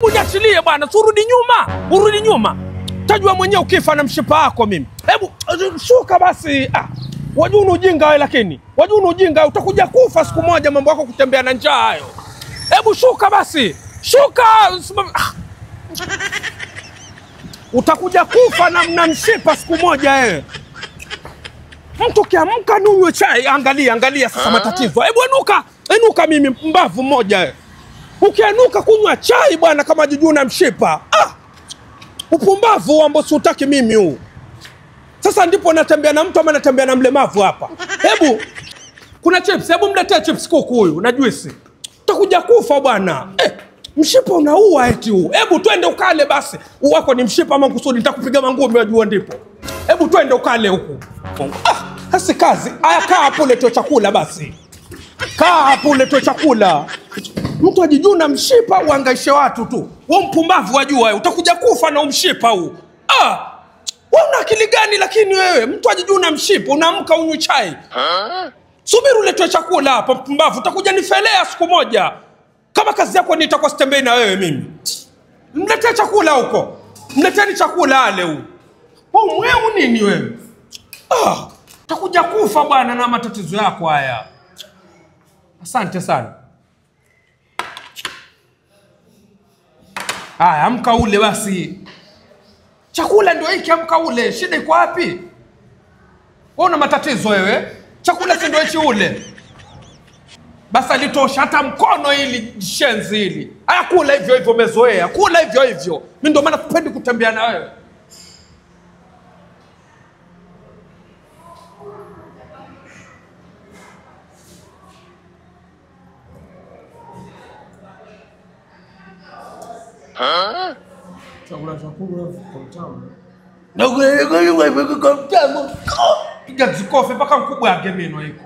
Hebu niachilie bwana, urudi nyuma. Urudi nyuma. Tajua mwenyewe ukifa na mshipa wako mimi. Hebu shuka basi. Ah, wajua una ujinga wewe lakini. Wajua una ujinga, utakuja kufa siku moja mambo yako kutembea na njaa hayo. Hebu shuka basi. Shuka. Ah. Utakuja kufa na mshipa siku moja wewe. Mtu kiamka nunywe chai, angalia angalia sasa matatizo. Hebu enuka, enuka mimi mbavu mmoja wewe. Ukienuka kunywa chai bwana kama jujuu na mshipa. Ah! Upumbavu ambao siutaki mimi huu. Sasa ndipo natembea na mtu ama natembea na mlemavu hapa. Hebu kuna chips, hebu mletee chips kuku huyu na juisi. Utakuja kufa bwana. Mshipa unaua eti huu. Hebu twende ukale basi. Wako ni mshipa ama kusudi nitakupiga mangumi wajua ndipo. Hebu twende ukale huku. Ah, hasi kazi. Aya kaa hapo uletee chakula basi. Kaa hapo uletee chakula. Mtu ajijuna mshipa uhangaishe watu tu. Wewe mpumbavu wajua utakuja kufa na umshipa huu. Ah! Wewe una akili gani lakini wewe? Mtu ajijuna mshipa unaamka unywe chai. Subiri uletee chakula hapa mpumbavu, utakuja nifelea siku moja. Kama kazi yako ni itakuwa sitembei na wewe mimi. Mletee chakula huko. Mleteni chakula ale huu. Wewe mweu nini wewe? Ah, utakuja kufa bwana na matatizo yako haya. Asante sana. Haya, amka ule basi. Chakula ndio hiki, amka ule. Shida iko wapi? Wewe una matatizo wewe. Chakula si ndio hichi ule. Basi alitosha hata mkono ili shenzi hili. Haya kula hivyo hivyo umezoea. Kula hivyo hivyo. Mimi ndio maana sipendi kutembea na wewe. Chakula chakula kwa mtamu. Na kwa mtamu. Piga zikofi mpaka mkubwa yake meno iko.